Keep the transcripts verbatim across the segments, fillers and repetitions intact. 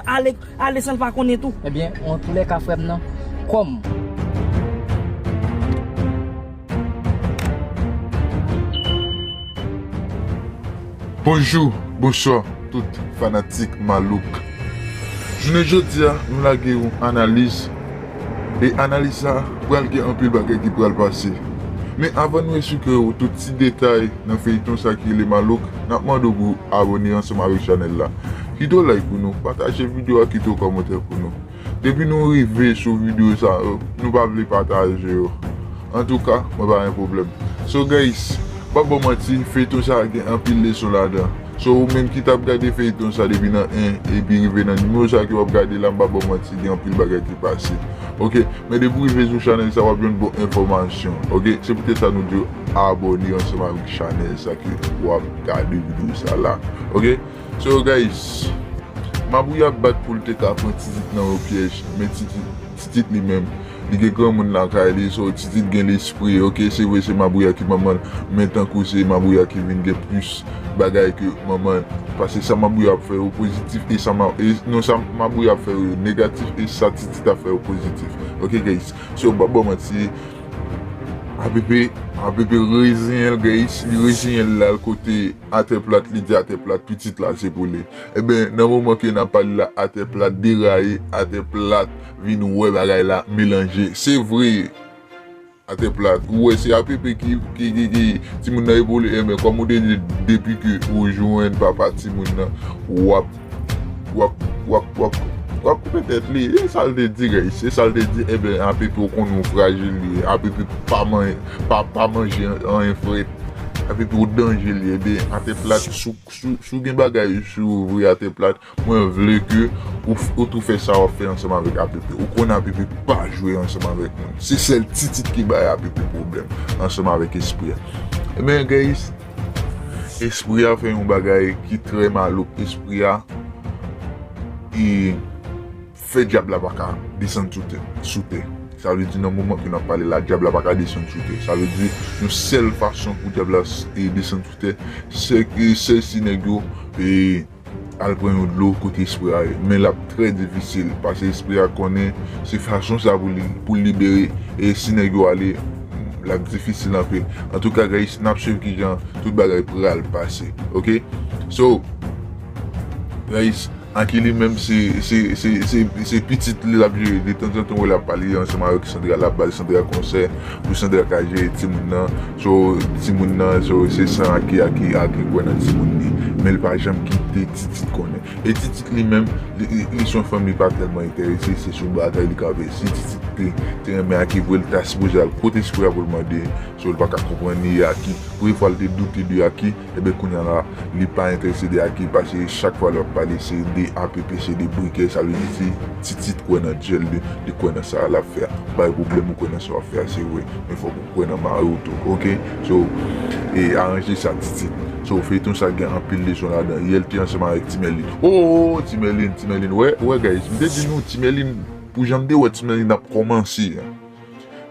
Ale, ale san l pa konnen tou. Ebyen, antoulèka, frè m nan, kòm. Bonjou, bonswa, tout fanatik Malouk. Jounen jodi a, nou lage yon analiz. E analiz sa pral gen anpil bagay ki pral pase. Men avan nou eksplike w tout ti detay nan feyton sa ki rele Malouk, n ap mande w pou abòne ansanm avèk chanèl la. Kite w like pou nou, pataje videyo a, kite w kòmantè pou nou. Depi nou rive sou videyo sa yo, nou pa vle pataje yo. Antouka, mwen pa gen pwoblèm. So guys, pa ban manti, feyton sa gen anpil leson ladan. So ou menm ki t ap gade feyton sa depi nan en epi rive nan nimewo sa ke w ap gade la, m pa ban manti, gen anpil bagay ki pase. Oke, men depi w rive sou chanèl sa, w ap jwenn bon enfòmasyon. Oke, se poutèt sa nou di w abòne ansanm avèk chanèl sa ke w ap gade videyo sa la. Oke, so guys, Mabouya bat pou l te ka pran Titit nan yon pyèj, men Titit, Titit li menm, li gen granmoun lakay li, so Titit gen lespri, oke, se vre se Mabouya ki manman l, men tankou se Mabouya ki vin gen plis bagay ke manman l, paske sa Mabouya ap fè yo pozitif, e sa, e, non, sa Mabouya ap fè yo negatif, e sa Titit ap fè yo pozitif, oke guys, so pa ban manti, Apepe, Apepe reziyen l guys, li reziyen l, l al kote Atè Plat, li di Atè Plat pitit la se pou li. Ebyen, nan moman ke n ap pale la, Atè Plat deraye, Atè Plat vin wè bagay la melanje. Se vre, Atè Plat, ou wè se Apepe ki, ki, ki, ki timoun nan evolye, ebyen, kòm ou te di, depi ke ou jwenn papa timoun nan, w ap, w ap, w ap, w ap, w ap koupe tèt li. E sa l te di, guys, se sa l te di, ebyen, Apepe ou konnen ou frajil li ye, Apepe pa manje, pa, pa manje anyen frèt. Apepe ou danje li ye, ebyen, Atè Plat, si w, si w, si w gen bagay sou ou vre Atè Plat, mwen vle ke ou, ou tou fè sa w ap fè ansanm avèk Apepe. Ou konnen Apepe pa jwe ansanm avèk moun. Se sèl Titit ki bay Apepe pwoblèm ansanm avèk Espri a. Men guys, Espri a fè yon bagay ki trè malouk. Espri a, e, fè dyab la pa ka desann sou tè, sou tè. Sa vle di nan moman ke n ap pale la, dyab la pa ka desann sou tè. Sa vle di yon sèl fason pou dyab la, e, desann sou tè, se ke, se si nèg yo, e, al pran yon dlo kote Espri a ye. Men l ap trè difisil, paske Espri a konnen se fason sa pou li, pou l libere, e si nèg yo ale, l ap difisil anpil. Antouka guys, n ap swiv kijan tout bagay pral pase, oke? So, guys, Aki li menm se, se, se, se, se pitit li l ap jere. Detanzantan w wè l ap pale ansanm avèk Sandra, l ap ba Sandra konsèy pou Sandra ka jere timoun nan. So, timoun nan, so, se san Aki, Aki, Aki kwè nan timoun li. Men l pa janm kite Titit konnen. E Titit li menm, li, li, li se yon fanm li pa tèlman enterese, se sou bagay li kanpe. Si Titit te, te renmen Aki vre, l ta sipoze al kote Espri a pou l mande. So, l pa ka konprann ni Aki. Premye fwa l te doute de Aki, ebyen kounye a la, li pa enterese de Aki, paske chak fwa l ap pale, se de Apepe, se de brikè, sa vle di se Titit kwè nan djèl li, li kwè nan sa l ap fè a. Bay pwoblèm, ou kwè nan sa w ap fè a, se vre. Men fòk ou kwè nan mari w tou, oke? So, e aranje sa Titit. So, feyton sa gen anpil leson ladan. Yè l te ansanm avèk Ti Mèlin. Oh, Ti Mèlin, Ti Mèlin. Wè, wè, guys, m te di nou, Ti Mèlin, pou jan m te wè Ti Mèlin ap kòmanse an.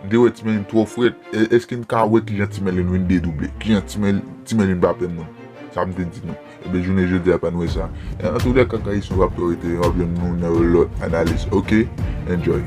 M te wè Ti Mèlin twò frèt. E, èske n ka wè kijan Ti Mèlin vin dedouble? Kijan Ti Mèl-, Ti Mèlin pa pè moun? Sa m te di nou. Ebyen, jounen jodi a, pa n wè sa. E, antoulèka, guys, nou p ap twò rete, n ap jwenn nou nan yon lòt analiz. Oke? Enjoy.